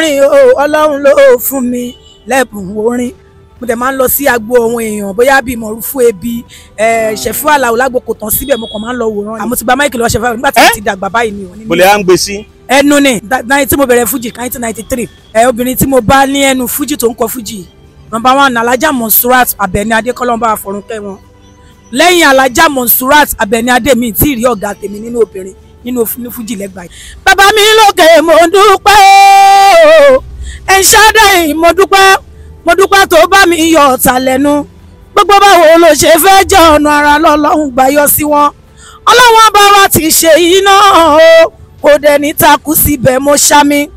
borin o, Ọlọ́run ló fún mi lẹ́bùn orin. Mo dẹ̀ máa ń lọ sí agbo àwọn èèyàn bóyá bíi Mọ̀rúfú Ebi, Ṣẹ̀fú Àlàó lágbo kò tán síbẹ̀, mo kàn máa ń lọ wòran. Àmọ́ ti gba máìkì lọ Ṣẹ̀fú Àlàó nígbà tí mo ti dàgbà báyìí ni ò ní. Bọ̀lẹ̀ à ń gbé sí. Ẹnu ni náà tí mo bẹ̀rẹ̀ fújì 1993. Obìnrin tí mo bá ní ẹnu fújì tó ń kọ fújì, number 1 Alhaja Monsurat Abeni Adé, kọ́lọ́mbà àfọ̀rúnkẹ́ wọn. Lẹ́yìn Alhaja Monsurat Abeni Adé mi tí ì rí ọ̀gá tèmi nínú obìnrin nínú fújì lẹ́gbàá. Bàbá mi lókè mo dúpẹ́ o, ẹ̀ ń ṣáàdá mo dúpẹ́, mo dúpẹ́ tó bá mi yọ ọ̀tá lẹ́nu. Gbogbo báwo ló ṣe fẹ́ jẹ́ ọ̀nà ara lọ́lọ́run gbà yọ sí wọn. Ọlọ́wọ́n bá wa ti ṣe iná o, kò dẹ̀ ní takú síbẹ̀ mo ṣá mi.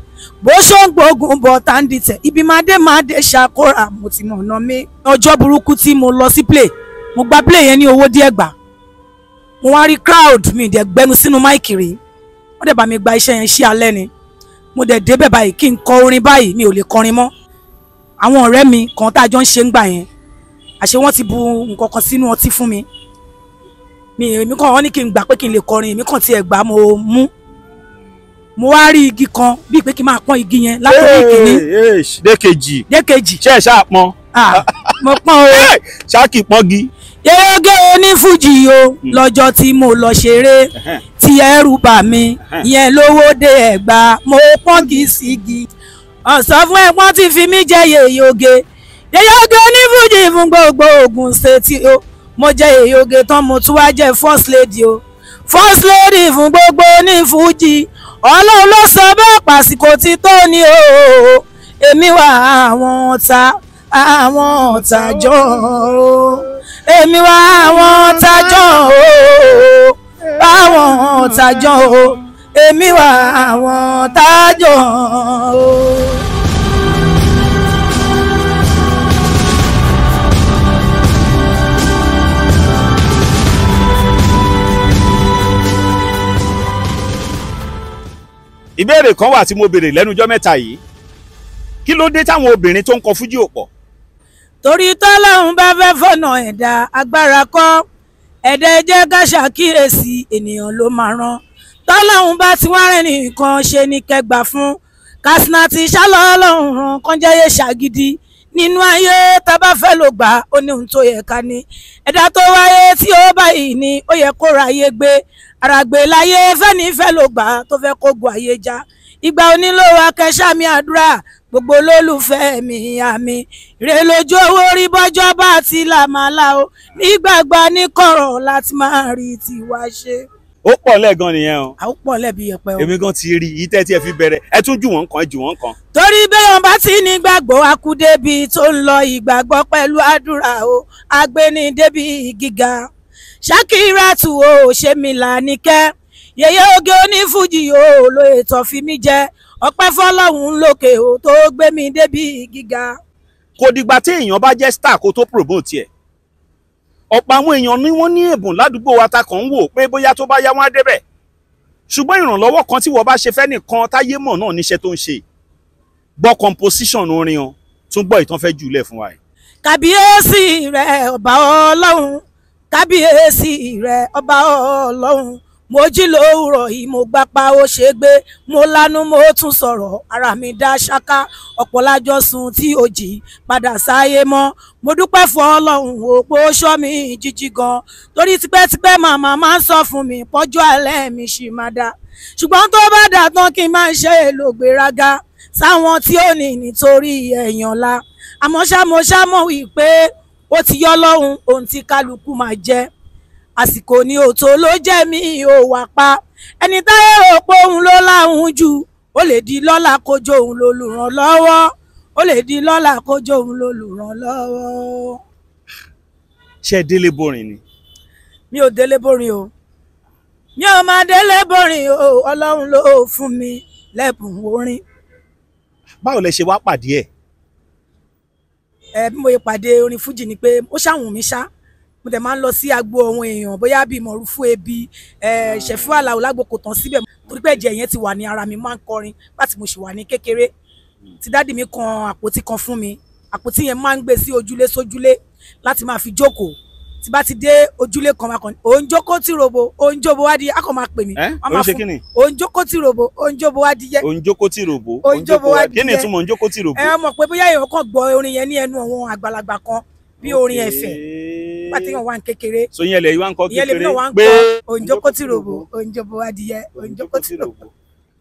Bó ṣó ń gbógun bọ̀ tá ń dìtẹ̀, ibi máa dé máa dé ṣàkóra mo ti mọ̀ ọ̀nà mi. Ọjọ́ burúkú tí mo lọ sí play, mo gba play yẹn ní owó díẹ̀ gbà. Mo wá rí crowd mi dẹ̀ gbẹnu sínú máìkì rí. Wọ́n dẹ̀ bá mi gba iṣẹ́ yẹn sí alẹ́ ni. Mo dẹ̀ débẹ̀ báyìí kí n kọ orin báyìí, mi ò lè kọrin mọ́. Àwọn ọ̀rẹ́ mi kan tá a jọ ń ṣe ń gbà yẹn, àṣé wọ́n ti bu nǹkan kan sínú ọtí fún mi. Èmi kàn wọ́n ní kí n gbà pé kí n lè kọrin, èmi kàn tiẹ̀ gbà mo mú. Mo wá rí igi kan bíi pé kí n máa pọ́n igi yẹn látọ̀rí ìkíní. Dékejì. Dékejì. Ṣé ẹ ṣáà pọ́n? Mo pọ́n o. Ṣáàkì pọ́ngi. Yéyógé onífújì o, lọ́jọ́ tí mo lọ ṣeré tí ẹrù bà mí, ìyẹn lówó dé Ẹ̀gbá, mo pọ́ngi sígi. Ọ̀sán fún ẹ̀pọ́n tí fi mí jẹ́ yèyóge. Yèyóge onífújì fún gbogbo Ògùn ṣètì o. Mo jẹ́ yèyóge tán, mo tún wá jẹ́ first lady o. First lady fún gbogbo onífújì. Ọlọ́run ló sọ bẹ́ẹ̀ pàsìkò tí tó ní o. Èmi wà àwọn ọ̀tá, àwọn ọ̀tá jọ o. Èmi wà àwọn ọ̀tá jọ o. Àwọn ọ̀tá jọ o. Èmi wà àwọn ọ̀tá jọ o. Ìbéèrè kan wà tí mo béèrè lẹ́nu ọjọ́ mẹ́ta yìí. Kí ló dé táwọn obìnrin tó ń kọ fújì ò pọ̀? Torí tọ́lọ́run bá fẹ́ fọ̀nà ẹ̀dá agbára kọ́, ẹ̀dá ẹ jẹ́ ká ṣàkíyèsí ènìyàn ló máa rán. Tọ́lọ́run bá ti wá rẹ̀ nìkan ṣe ní kẹgbà fún. Kásínà ti ṣálọ́ ọlọ́run ràn kán jẹ́yẹ ṣàgídí. Nínú ayé tá a bá fẹ́ ló gbà ó ní ohun tó yẹ ká ní. Ẹ̀dá tó wáyé tí ó báyìí ni ó yẹ kó ra ayé gbé. Àràgbé láyé fẹ́ni fẹ́ ló gbà tó fẹ́ kó gun ayé já. Ìgbà onílò akẹ́sàmì àdúrà gbogbo olólùfẹ́ mi àmì. Ire lójú owó rí bọ́jọ́ bá ti là máa la o. Nígbàgbà ní kọ̀rọ̀ láti máa rí tiwa ṣe. Ó pọ̀ lẹ́ẹ̀gan nìyẹn o. A ó pọ̀ lẹ́bi yẹpẹ o. Èmi gan ti rí i tẹ́ tí ẹ fi bẹ̀rẹ̀, ẹ tún jù wọ́n kan, jù wọ́n kan. Torí bẹ́ẹ̀ bá ti ní gbàgbọ́ akúdébi tó ń lọ ìgbàgbọ́ pẹ̀lú àdúrà o, agbéni débi gíga. Ṣakiratu o ṣe mi là níkẹ́, yèyé oge onífújì o lo ètò fi mí jẹ, ọpẹ́ fọlọ́hún lókè o tó gbé mi débi gíga. Kò dìgbà tí èèyàn bá jẹ́ star kó tó promote ẹ̀. Ọ̀pọ̀ àwọn èèyàn ni wọ́n ní ẹ̀bùn ládùúgbò wa ta kàn ń wò pé bóyá tó bá yá wọn á débẹ̀. Ṣùgbọ́n ìrànlọ́wọ́ kan tí wọ́n bá ṣe fẹ́ nìkan táyé mọ̀ náà níṣẹ́ tó ń ṣe. Gbọ́ composition orin o, tún gbọ́ ìtàn fẹ́ jùlẹ̀ fún wa yìí. Kàbíyèsí rẹ̀ ọba Ọlọ́run, kábíyèsí rẹ̀ ọba Ọlọ́run. Mo jí lówùrọ̀ yìí mo gbapá ó ṣe gbé, mo lanu mo tún sọ̀rọ̀ ara mi dá ṣáká. Ọ̀pọ̀ lájọ sùn tí ó jí padà sáyé mọ́. Mo dúpẹ́ fún Ọlọ́run òpó ṣọ́ mi jíjí gan. Torí tipẹ́tipẹ́ màmá máa ń sọ fún mi pọ́jọ́ alẹ́ mi ṣì máa dá. Ṣùgbọ́n tó bá dà tán kí n máa ṣe èlò gbéraga sáwọn tí ó ní nítorí ẹ̀yàn la. Àmọ́ ṣá mo ṣá mọ̀ wípé ó ti yọ lọ́hùn ohun tí kálukú máa jẹ. Àsìkò ni òtó ló jẹ́ mi ò wà pa. Ẹni táyé rò pé òun ló láhùn jù, ó lè di lọ́la kójó òun lolùrànlọ́wọ́. Ó lè di lọ́la kójó òun lolùrànlọ́wọ́. Ṣé délé borin ni? Mi ò délé borin o. Mi ò máa délé borin o, Ọlọ́run ló fún mi lẹ́bùn orin. Báwo lẹ ṣe wá pàdé ẹ̀? Bí mo ṣe pàdé orin fújì ni pé ó ṣàwùn mí ṣá. Mo dẹ̀ máa ń lọ sí agbo àwọn èèyàn bóyá bíi Mọ̀rúfú Ebi, Ṣẹ̀fú Àlàó lágbo kò tán síbẹ̀. Torí pé ẹ̀jẹ̀ yẹn ti wà ní ara mi, máa ń kọrin láti mo ṣì wà ní kékeré. Tí dádì mi kan àpótí kan fún mi, àpótí yẹn máa ń gbé sí ojúlé sójúlé láti máa fi jókòó. Tí bá ti dé ojúlé kan máa kàn òǹjókòó tí robo òǹjóbo wá di akọ máa pè mí. Ẹ́ Wọ́n máa òun ṣe fún- kí ni? Òǹjókòó tí robo òǹjóbo wá di yẹ. Òǹjókòó tí ròbó. Òǹjóbo wá di Kí ni yẹ. ìtumọ̀ òǹjókòó tí ròbó? Ẹ mọ̀ pé bóyá èèyàn kàn gbọ́ orin yẹn ní ẹnu àwọn àgbàlagbà kan bí orin ẹ̀fẹ̀ nígbà tí èèyàn wà ní kékeré. So ìyẹn lẹ̀ yìí wá ń kọ́ Ìyẹn lèmi kékeré náà wá ń pé kọ́ òǹjókòó tí robo òǹjóbo wá di yẹ òǹjókòó tí robo.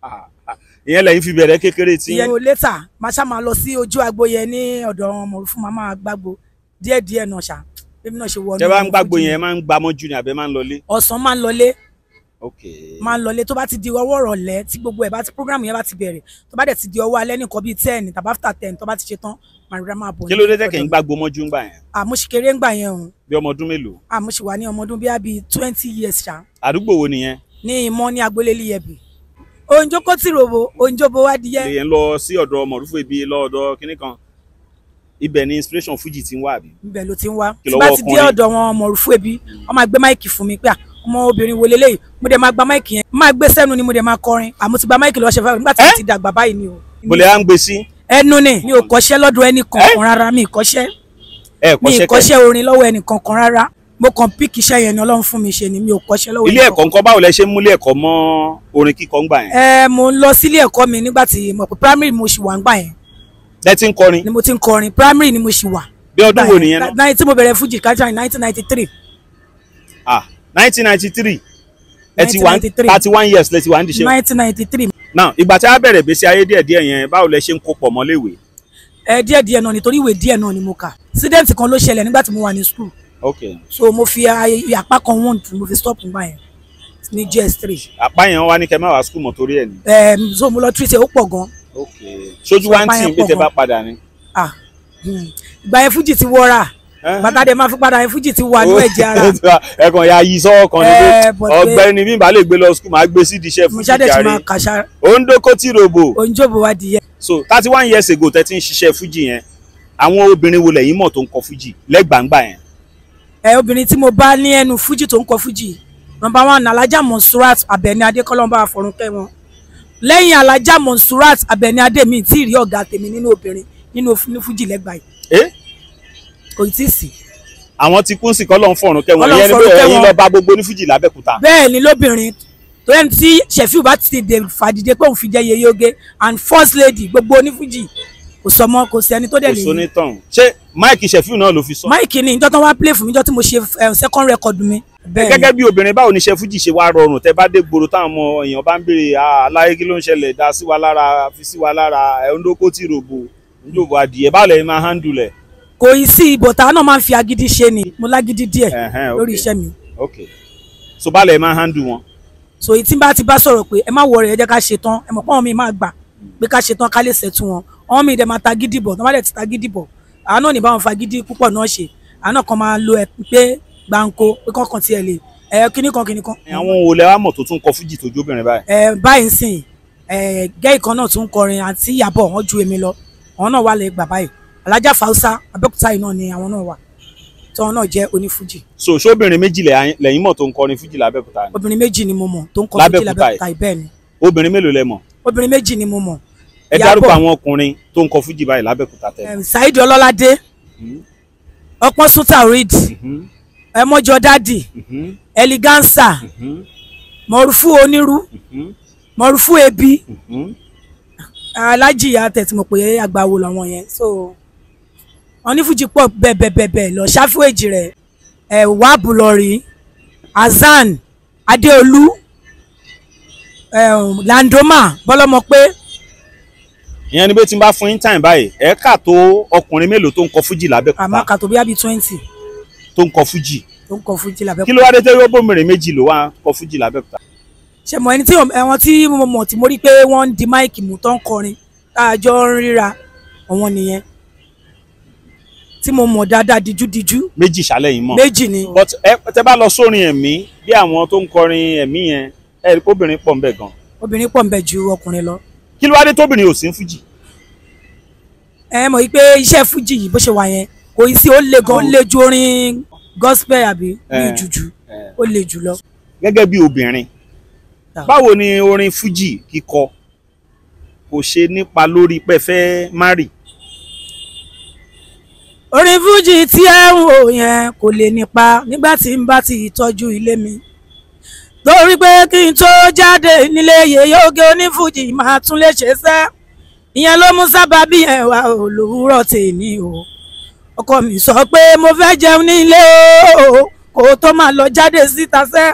Ah, ah. Ìyẹn lẹ́yìn fi bẹ̀rẹ̀ kékeré tí. Ìyẹn ò létà máa ṣá máa lọ sí ojú agbo yẹn ní ọ̀dọ̀ àwọn ọmọ fún màmá gbàgbó díẹ̀díẹ̀ náà ṣá bẹ́ẹ̀ náà ṣe wọnú. Tẹ́ bá ń gbàgbó fújì. yẹn, máa ń gbámọ́jú ni àbẹ́ máa ń lọlé? Ọ̀sán máa ń lọlé. Ok. Máa ń lọlé tó bá ti di ọwọ́ ìrọ̀lẹ́ tí gbogbo ẹ̀ bá ti program yẹn bá ti bẹ̀rẹ̀, tó bá dẹ̀ ti di ọwọ́ alẹ́ nìkan bíi 10 tàbí after 10 tó bá ti ṣe tán, màá rí máa bọ̀. Kí ló dé tẹ́ kẹ́ ń gbàgbó mọ́jú ń gbà yẹn? Àmúṣekéré ń gbà yẹn o. Bí ọmọ ọdún mélòó? Àmúṣewà ní ọmọ ọdún bíi 20 years ṣá. Àdúgbò wo nìyẹn? Ní ìmọ̀ ní agboolé Líyẹ̀bì. Òǹjókòó tí robo òǹjóbo wá di yẹ. Lè yẹn lọ sí ọ̀dọ̀ Mọ̀rúfù ibi lọ́ọ̀dọ̀ kínní kan, ibẹ̀ ni inspiration fújì ti ń wá àbí? Ibẹ̀ ló ti ń wá. Kí Tí bá lọ́wọ́ ti dé ọkùnrin? ọ̀dọ̀ wọn Mọ̀rúfù ebi, wọ́n máa gbé máìkì fún mi pé, "Ah, ọmọ obìnrin wo leléyìí?" Mo dẹ̀ máa gba máìkì yẹn, máa gbé sẹ́nu ni mo dẹ̀ máa kọrin. Àmọ́ ti gba máìkì lọ́wọ́ ṣe fẹ́ nígbà tí mo Ẹ́? ti dàgbà báyìí ni o. Bọ̀lẹ̀ à ń gbé sí. Ẹnu ni, mi ò kọ́ṣẹ́ lọ́dọ̀ ẹnì kankan rárá, mi ì kọ́ṣẹ́. Ẹ Mi ì kọ́ṣẹ́ kẹ́? kọ́ṣẹ́ orin lọ́wọ́ ẹnì kankan rárá. Mo kàn píkì iṣẹ́ yẹn ni Ọlọ́run fún mi ṣe ni, mi ò kọ́ṣẹ́ lọ́wọ́ Ilé ẹnì ẹ̀kọ́ ńkọ́, báwo lẹ ṣe ń múlé ẹ̀kọ́ mọ́ orin kíkọ ńgbà yẹn? Ẹ mo ń lọ sílé ẹ̀kọ́ mi nígbà tí mo pé primary mo ṣì wà ńgbà yẹn. Lẹ ti ń kọrin? Ni mo ti ń kọrin, primary ni mo ṣì wà. Bí ọdún wo nìyẹn náà? Náà tí mo bẹ̀rẹ̀ fújì kájà ní 1993. Ah, 1993, ẹ ti wà 1993. 31 years lẹ ti wà ń diṣẹ́. 1993. Now ìgbà tí a bẹ̀rẹ̀ ìgbésí ayé díẹ̀díẹ̀ yẹn, báwo lẹ ṣe ń kó pọ̀ mọ́léèwé? Ẹ díẹ̀díẹ̀ náà nítorí ìwé díẹ̀ náà ni mo kà. Accident kan ló ṣẹlẹ̀ nígbà tí mo wà ní school. Ok. So mo fi apá kan wound, mo fi stop nígbà yẹn ní JS3. Àpá yẹn wá ní kẹ́ má wá school mọ́ torí ẹ̀ ni? Ẹ so mo lọ treat ẹ, ó pọ̀ gan. Ok, sójú wa ń Apá tì yẹn í pé pọ̀ tẹ́ gan. bá padà ni. Ah, ìgbà yẹn fújì ti wọra, bàtà dẹ̀ máa fi padà yẹn fújì ti wà ní ẹ̀jẹ̀ ara. Ẹ̀kan ya yí sọ́wọ́ kan ni pé Eh, but pé- ọ̀gbẹ́ni mi bá lè gbé lọ school, máa gbé sí ìdíṣẹ́ Mo fújì ṣáà dẹ̀ ti jàre. máa kàṣà. Òǹdókó tí robo. Òǹjòbó wa dìyẹ. So 31 years ago tẹ́ ti ń ṣiṣẹ́ fújì yẹn, àwọn obìnrin wo lẹ̀yin mọ̀ tó ń kọ fújì lẹ́gbàǹgbà yẹn? Ẹ obìnrin tí mo bá ní ẹnu fújì tó ń kọ fújì, number one, Alhaja Monsurat Abẹ́ní Adé, kọ́lọ́mbà àfọ̀rúnkẹ́ wọn. Lẹ́yìn Alhaja Monsurat Abẹ́ní Adé, mi tí ì rí ọ̀gá tèmi nínú obìnrin nínú ní fújì lẹ́gbàá yìí. Ẹ Kò tí ì sí. Àwọn tí kún sí kọ́lọ́ ń fọ̀rùn kẹwọn. Kọ́lọ́run Ìyẹn ni pé fọ̀run kẹ́ ẹ̀yin wọn. lọ bá gbogbo ní fújì lábẹ́kúta. Bẹ́ẹ̀ ni, lóbìnrin tó ẹni tí Ṣẹ̀fíù bá ti dè fàdìde pé òun fi jẹ́ yeye oge and first lady gbogbo onífújì, kò sọmọ, kò sí ẹni tó dẹ̀ Kò lè sóní tán. Ṣé Mike Ṣẹ̀fíù náà ló fi sọ? Máìkì ni ìjọ tó wá play fún mi, ìjọ tí mo ṣe second record mi. Bẹ́ẹ̀ ni. Gẹ́gẹ́ bí obìnrin, báwo ni iṣẹ́ fújì ṣe wá rọrùn tẹ́ bá dé gbòòrò táwọn ọmọ èèyàn bá ń béèrè, "Ah, aláyé, kí ló ń ṣẹlẹ̀? Dá sí wa lára, fi sí wa lára ẹ̀ ń dókó tí rògbò ń dòbò adìyẹ." Báwo lẹ́yìn máa handle ẹ̀? Kò í sí ibòtá náà máa ń fi agídí ṣe ni, mo lágídí díẹ̀ Ẹ̀hẹ́n, ok. lórí iṣẹ́ mi. Ok, so báwo lẹ́yìn máa handle wọn? So èyí tí n bá ti bá sọ̀rọ̀ pé ẹ má wọrẹ̀, ẹ jẹ́ ká ṣe tán, ẹ mọ̀ pé àwọn mi máa gbà pé ká ṣe tán ká lè ṣẹ̀tú wọn. Àwọn mi dẹ̀ máa ta gidi bọ̀, tó bá dẹ̀ ti ta gidi bọ̀, àwọn náà ní báwọn fa gidi púpọ̀ náà ṣe, àwọn náà kan máa lo ẹ pé gbáǹkó pé kọ̀ọ̀kan tiẹ̀ lè ẹ kíní kan kíní kan. Àwọn wo lẹ wá mọ̀ tó tún kọ fújì tó jóbìnrin báyìí? Ẹ báyìí ń sìn ẹ gẹ́ì kan náà tún kọrin, àǹtí Ìyábọ̀, wọ́n ju èmi lọ, àwọn náà wà lè gbà báyìí. Alájà Fausa, Abẹ́òkúta yìí náà ni àwọn náà wà tí wọn náà jẹ́ onífújì. So ṣóbìnrin méjì lẹ́yìn mọ̀ tó ń kọrin fújì lábẹ́òkúta ni? Obìnrin méjì ni mo mọ̀ tó ń kọ fújì Lábẹ́òkúta yìí? Lábẹ́òkúta yìí, bẹ́ẹ̀ ni. Obìnrin mélòó lẹ mọ̀? Obìnrin méjì ni mo mọ̀. Ẹ Ìyábọ̀. dárúkọ àwọn ọkùnrin tó ń kọ fújì báyìí lábẹ́òkúta tẹ. Saheed Ọlọ́ládé, Ọpọ́n Sutarid, Ẹmọ́jọ Dádì, Eleganza, Mọ̀rúfú Onírú, Mọ̀rúfú Ebi, Alájì àtẹ̀tìmọ̀ pé àgbàwo làwọn yẹn. So wọn ní fújì pọ̀ bẹ́ẹ̀bẹ́ẹ̀bẹ́ẹ̀ lọ, ṣáfíwèjì rẹ̀ ẹ̀ wáàbù lọ́rí, Azan Adéolú, Landoma bọ́lọ́mọ pé. Ìyẹn ni pé tí n bá fún yín time báyìí, ẹ kà tó ọkùnrin mélòó tó ń kọ fújì lábẹ́òkúta? Àmọ́ kàtó bíi 20. Tó ń kọ fújì. Tó ń kọ fújì lábẹ́òkúta. Kí ló wá dé tẹ́wọ́ bómìnrin méjì ló wá kọ fújì lábẹ́òkúta? Ṣe mọ ẹni tí àwọn tí mo mọ̀ tí mo rí pé wọ́n ń di máìkì mú tó ń kọrin tá a jọ ń ríra àwọn nìyẹn tí mo mọ̀ dáadáa díjúdíjú. Méjì ṣálẹ̀ yìí mọ̀? Méjì ni. But ẹ tẹ́ bá lọ sórin ẹ̀mí, bí àwọn tó ń kọrin ẹ̀mí yẹn, ẹ rí kóbìnrin pọ̀ ńbẹ̀ gan. Obìnrin pọ̀ ń bẹ ju ọkùnrin lọ. Kí ló wá dé tóbìnrin ò sí ń fújì? Ẹ mọ̀ wípé iṣẹ́ fújì yìí bó ṣe wà yẹn kò í sí, ó le gan, ó le ju orin gospel àbí bí jùjú, ó le jù lọ. Gẹ́gẹ́ bí obìnrin, báwo ni orin fújì kíkọ kò ṣe nípa lórí pé fẹ́ marry? Orin fújì tí ẹ ń wò yẹn kò lè nípa nígbà tí n bá ti tọ́jú ilé mi, torí pé kí n tó jáde nílé Yèyé Oge onífújì máa tún lè ṣe sẹ́. Ìyẹn ló mú sábàbí ẹ̀ wá òlòwúrọ̀ tèmi o. Ọkọ mi sọ pé mo fẹ́ jẹun nílé o, kó tó máa lọ jáde síta sẹ́.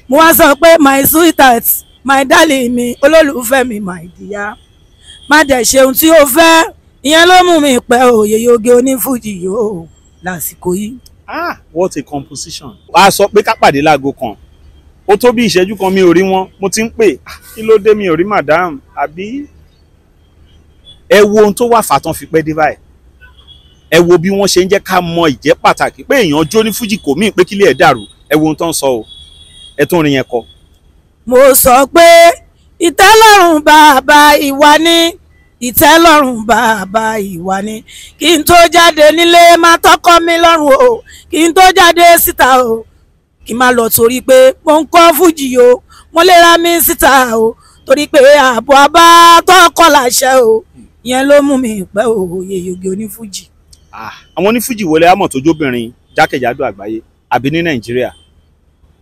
Mo wá sọ pé my sweetheart, my darling mi, olólùfẹ́ mi, my dear, má dẹ̀ ṣeun tí o fẹ́. Ìyẹn ló mú mi pẹ́ o, Yèyé Oge onífújì yóò lásìkò yìí. Ah, what a composition. A sọ pé ká pàdé láago kan, ó tó bí ìṣẹ́jú kan mi ò rí wọn, mo ti ń pè, kí ló dé mi ò rí madam àbí. Ẹ wo ohun tó wà fàtàn fi pẹ́ dé báyìí. Ẹ wo bí wọ́n ṣe ń jẹ́ ká mọ ìjẹ́ pàtàkì pé èèyàn jó ní fújì kò míì pé kílé ẹ̀ dàrú. Ẹ wo ohun tó ń sọ o, ẹ tún rin yẹn kọ. Mo sọ pé ìtẹ́lọ́rùn bàbá ìwà ni, ìtẹ́lọ́rùn bàbá ìwà ni. Kí n tó jáde nílé má tọ́kọ mi lọ́rùn o, kí n tó jáde síta o, kí n má lọ torí pé mo ń kọ́ fújì o, mo lè ra mi síta o, torí pé ààbò àbá tọ́kọ làṣẹ o. Ìyẹn ló mú mi pẹ́ o, Yèyé Oge onífújì. Àwọn onífújì wọlé àmọ̀ tó jóbìnrin jákèjádò àgbáyé àbí ní Nàìjíríà?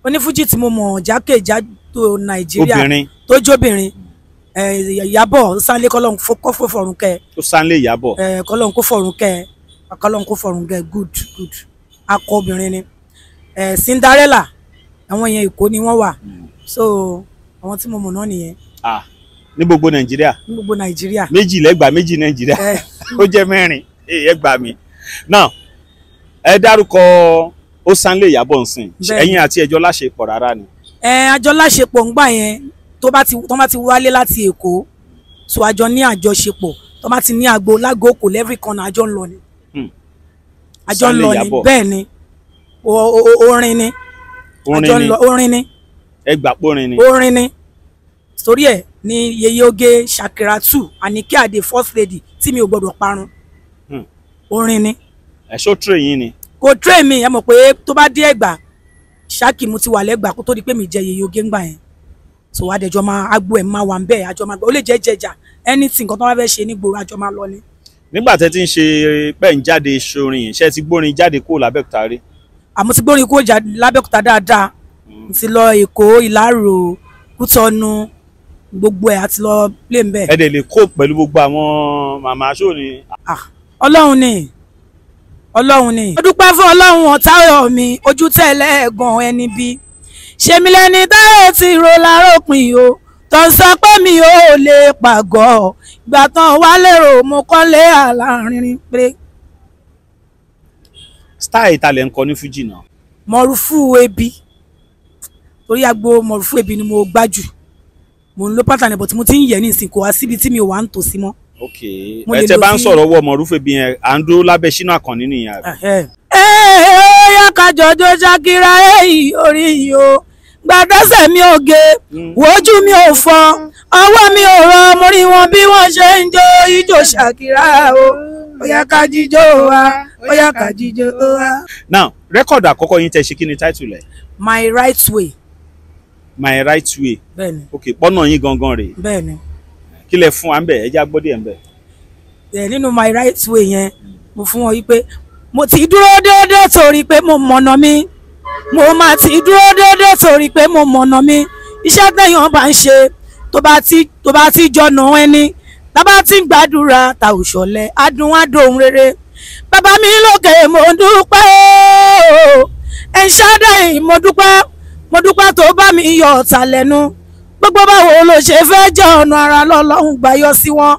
Onífújì tí mo mọ̀ jákèjádò Nàìjíríà tó jóbìnrin, Ìyábọ̀ Sánlé, kọ́lọ́n kó fọ̀rùn kẹ́. Ó Sánlé Ìyábọ̀. Kọ́lọ́n kó fọ̀rùn kẹ́, kọ́lọ́n kó fọ̀rùn kẹ́. Good good akọ obìnrin ni. Cinderella, àwọn yẹn Èkó ni wọ́n wà. So àwọn tí mo mọ̀ náà nìyẹn. Ní gbogbo Nàìjíríà? Ní gbogbo Nàìjíríà. Méjì lẹ́gbàá méjì Nàìjíríà, ó jẹ́ mẹ́rin. Ẹ gbà mí. Now ẹ dárúkọ ó Sánlé Ìyábọ̀ nsìn, ẹ̀yin àti ẹjọ́ láṣepọ̀ rárá ni? Àjọ láṣepọ̀ ńgbà yẹn, tó bá ti wálé láti Èkó, so àjọ ní àjọṣepọ̀. Tó bá ti ní àgbo lágbo kò lẹ́fì kan náà, àjọ ń lọ ni. Àjọ ń lọ ni, bẹ́ẹ̀ ni. Orin ni, orin ni. Ẹ gbà pé orin ni. Orin ni. Torí ẹ̀ ni Yèyé Oge Ṣàkíràtù Àníkẹ́ Àdè first lady tí mi ò gbọdọ̀ parun. Orin ni. Ẹ ṣó tírè yín ni? Kò tírè mi. Ẹ mọ̀ pé tó bá dé Ẹ̀gbá, Ṣákì mo ti wà lẹ́gbàá kó tó di pé mi jẹ Yèyé Oge ńgbà yẹn. So adẹjọ máa agbo ẹ̀ máa wà ń bẹ́ẹ̀, àjọ máa gbọ́, ó lè jẹ́ jẹjà anything nǹkan tó bá fẹ́ ṣe nígboro, àjọ máa lọ ni. Nígbà tẹ́ ti ń ṣe pẹ́ ń jáde ṣorin, ṣé ti gbórin jáde kúrò l'Abẹ́òkúta rí? Àmọ́ ti gbórin kúrò l'Abẹ́òkúta dáadáa. Mo ti lọ Èkó, Ìlárò, Kútọ́nù, gbogbo ẹ̀ àti lọ play ń bẹ̀. Ẹ dẹ̀ lè kó pẹ̀lú gbogbo àwọn màmá ṣó ni. Ọlọ́run ni, Ọlọ́run ni. Mo dúpẹ́ fún Ọlọ́run ọ̀tá ọ̀rọ̀ mi, ojú tẹ̀lé ẹ̀gàn ẹni bí. Ṣèmi lẹni táyé ti ro lárópin o, tó ń sọ pé mi ò lè pàgọ́. Ìgbà tán wá lérò mo kọ́lé àlárinrin pé. Style ìtàlẹ̀ ń kọ ní fújì náà. Mọ̀rúfú ebi, torí agbo mọ̀rúfú ebi ni mo gbájú. Mo ń lo pátánì bọ̀ tí mo ti ń yẹ̀ ní ìsìn, kò wá síbi tí mi ò wá ń tò sí mọ́. Ok, ẹ tẹ bá ń sọ̀rọ̀ wọ mọ̀rúfú ebi yẹn, à ń dúró lábẹ́ Ṣínà Àkànní nìyẹn. Ẹ ó yá ká jọjọ Ṣàkírà èyí orí yìí o. Gbàdẹ́sẹ̀ mi ò ge, wojú mi ò fọ́, ọwọ́ mi ò rọ, mo rí wọn bí wọ́n ṣe ń jó ijó Ṣàkírà o. Ó yá ká jíjó wa, ó yá ká jíjó wa. Now, rẹ́kọ̀dù àkọ́kọ́ yín tẹ́ ṣe, kí ni title ẹ̀? My Right Way. My Right Way. Bẹ́ẹ̀ni. Ok, pọ́nà yín gangan rèé. Bẹ́ẹ̀ni. Kí lẹ fún wa ń bẹ̀? Ẹ já gbọ́dọ̀ ẹ̀ ń bẹ̀. Nínú My Right Way yẹn, mo fún wọn wípé mo ti dúró déédéé torí pé mo mọ̀nà mi. Mo máa ti dúró déédéé torí pé mo mọ̀nà mi. Iṣẹ́ tẹ̀yàn bá ń ṣe tó bá ti jọ̀nà ẹni, tá bá ti ń gbàdúrà ta ò ṣọ̀lẹ, adùn adùn rere. Bàbá mi lókè mo dúpẹ́ o, ẹ̀ ń ṣáàdá mo dúpẹ́, mo dúpẹ́ tó bá mi yọ ọ̀tá lẹ́nu. Gbogbo báwo ló ṣe fẹ́ jẹ́ ọ̀nà ara lọ́lọ́run gbà yọ sí wọn.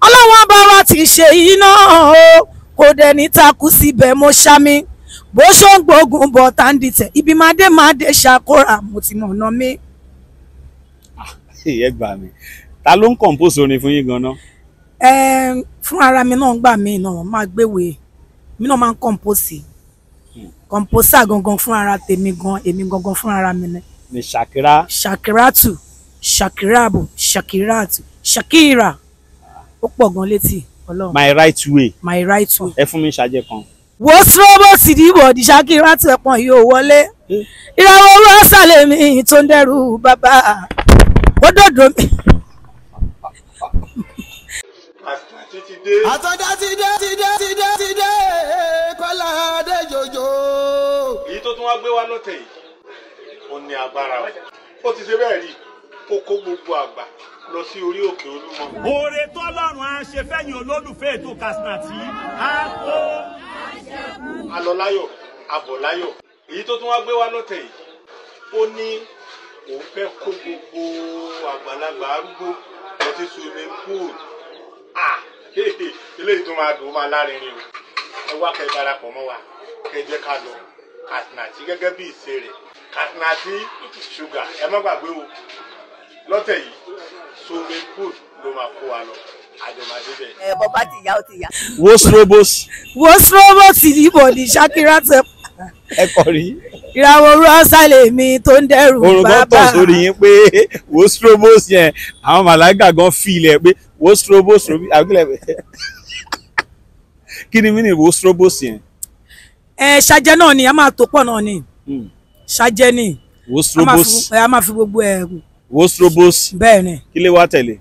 Ọlọ́wọ́n bá wa ti ṣe iná o, kò dẹ̀ ní takú síbẹ̀ mo ṣá mi. Bó ṣó ń gbógun bọ̀ tá ń dìtẹ̀, ibi máa dé máa dé ṣàkóra, mo ti mọ̀nà mi. Ẹ gbà mí, ta ló ń compose orin fún yín ganan? Fún ara mi náà gbà mí náà máa gbéwèé mi náà máa ń compose. Composer gangan fún ara tèmi gan, èmi gangan fún ara mi ni. Ni Ṣàkírà. Ṣàkíràtù, Ṣàkíràbù, Ṣàkíràtù, Ṣàkírà. Ó pọ̀ gan létí Ọlọ́run. My Right Way. My Right Way. Ẹ fún mi ṣàjẹ kan. Wo sọ́bọ̀ sì dìbò di Ṣàkíràtù ẹ̀pọ̀n yóò wọlé. Ìràwọ̀ owó sàlẹ̀ mi tó ń dẹ́rù bàbá. Ó dòdò mi. Àtọ́já ti dé ti dé ti dé ti dé. gbé wá lọ́tẹ̀ yìí ó ní agbára o. Ó ti ṣe bẹ́ẹ̀ rí, ó kó gbogbo àgbà lọ sí orí òkè Olúmọ. Oore tọ́lọ́run á ṣe fẹ́yìn olólùfẹ́ ètò Katsina á tó. A lọ láyọ̀, a bọ̀ láyọ̀. Èyí tó tún wá gbé wá lọ́tẹ̀ yìí, ó ní òun fẹ́ kó gbogbo àgbàlagbà arúgbó lọ sí swimming pool. Ah, eléyìí tó máa dùn ó máa lárinrin o. Ẹ wá kẹ́ darapọ̀ mọ́ wa, kẹ́ jẹ́ ká lọ Katsina gẹ́gẹ́ bí ìṣe rẹ̀. Katsina Sugar, ẹ má gbàgbé o. Lọ́tẹ̀ yìí, swimming pool ló máa kó wa lọ. Àjọmọdé bẹ́ẹ̀. Ẹ bọ́ bá ti yá ó ti yá. Wo strobos. Wo strobos ìdìbò ní Shakira tẹ. Ẹ kọ rí. Ìràwọ̀ rọ́ṣàlẹ̀ mi tó ń dẹ́rù bàbá. Orun kan tọ̀ sórí yín pé wo strobos yẹn, àwọn màláìkà gan fi ilẹ̀ pé wo strobos àbílẹ̀ kí ni mí ni wo strobos yẹn. Ẹ ṣajẹ náà ni a máa tó pọ̀ náà ni. Ṣajẹ ni. Wo strobos. A máa fi gbogbo ẹ. Wo strobos. Bẹ́ẹ̀ ni. Kí lè wá tẹ̀lé.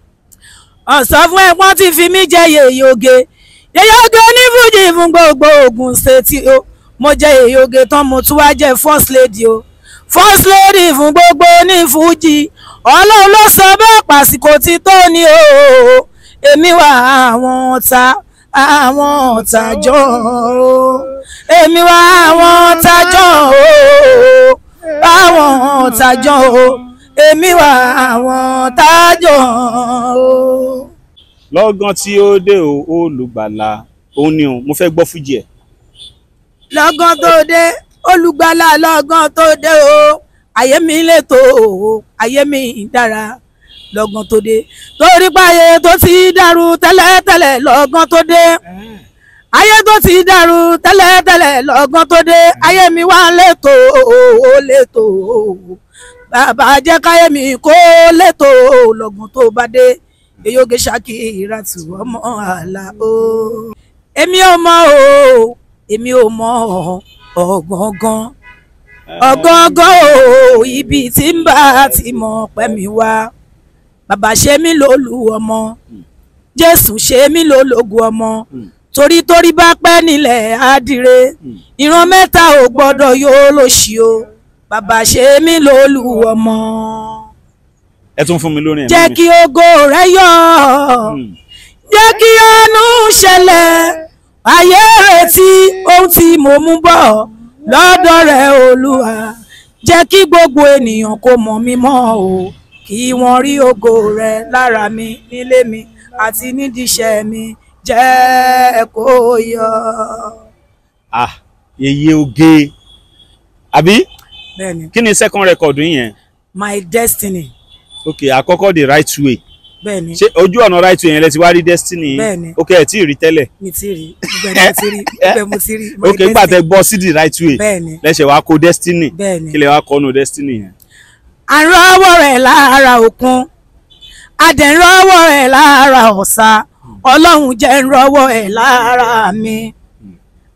Ọ̀sán fún ẹ wọ́n ti fi mí jẹ yèyé oge. Yèyé oge ní fújì fún gbogbo Ògùn ṣètì o. Mo jẹ yèyé oge tán, mo tún wá jẹ first lady o. First lady fún gbogbo ní fújì. Ọlọ́run ló sọ bẹ́ẹ̀ pàṣípò tí tó ní o. Èmi wà àwọn ọ̀tá, àwọn ọ̀tá jọ o. Èmi wà àwọn ọ̀tá jọ o. Àwọn ọ̀tá jọ o. Èmi wà àwọn ọ̀tá jọ o. Lọ́gán tí ó dé o, olùgbàlà òun ni o, mo fẹ́ gbọ́ fújì ẹ̀. Lọ́gán tó dé olùgbàlà, lọ́gán tó dé o, ayé mi létò o, ayé mi dára lọ́gán tó dé. Torí páyé tó ti dàrú tẹ́lẹ̀tẹ́lẹ̀ lọ́gán tó dé. Ayé tó ti dàrú tẹ́lẹ̀tẹ́lẹ̀ lọ́gán tó dé. Ayé mi wá létò o, létò o. Bàbá jẹ́ káyé mi kó létò o lọ́gán tó bá dé. Èyóge Shakira tù ọmọ àlà o. Èmi ò mọ̀ o, èmi ò mọ̀ ọ̀gángan ọ̀gángan o, ibi tí ń bá ti mọ̀ pẹ́ mi wá. Bàbá ṣe mí lólú ọmọ, Jésù ṣe mí lólógun ọmọ. Torí torí bá pẹ́ nílẹ̀ àdìrẹ, ìran mẹ́ta ò gbọ́dọ̀ yóò lòṣì o. Bàbá ṣe mí lólú ọmọ. Ẹ tún fún mi lórí ẹ̀mí mi. Jẹ́ kí ògo rẹ yọ, jẹ́ kí àánú ṣẹlẹ̀. Ayé retí ohun tí mo mú bọ̀ lọ́dọ̀ rẹ Olúwa. Jẹ́ kí gbogbo ènìyàn kó mọ̀ mí mọ́ o, kí wọ́n rí ògo rẹ lára mi, nílé mi àti nídìí iṣẹ́ mi. Jẹ́ kó yọ. Ah, yeye oge àbí? Bẹ́ẹ̀ni. Kí ni second record yẹn? My Destiny. Ok, àkọ́kọ́ the right way. Bẹ́ẹ̀ni. Ṣé ojú ọ̀nà right way yẹn lẹ ti wá rí destiny? Bẹ́ẹ̀ni. Ok, ẹ tí ì rí tẹ́lẹ̀. Mi ti rí, ibẹ̀ mo ti rí, ibẹ̀ mo ti rí. Ok, nígbà tẹ gbọ́ sí the right way. Bẹ́ẹ̀ni. Lẹ́sẹ̀ wá kó destiny. Bẹ́ẹ̀ni. Kí lẹ wá kọ́ nu destiny yẹn? À ń rọ́wọ́ rẹ̀ lára òkun, a dẹ̀ ń rọ́wọ́ rẹ̀ lára ọ̀sà. Ọlọ́run jẹ́ ń rọ́wọ́ ẹ̀ lára mi.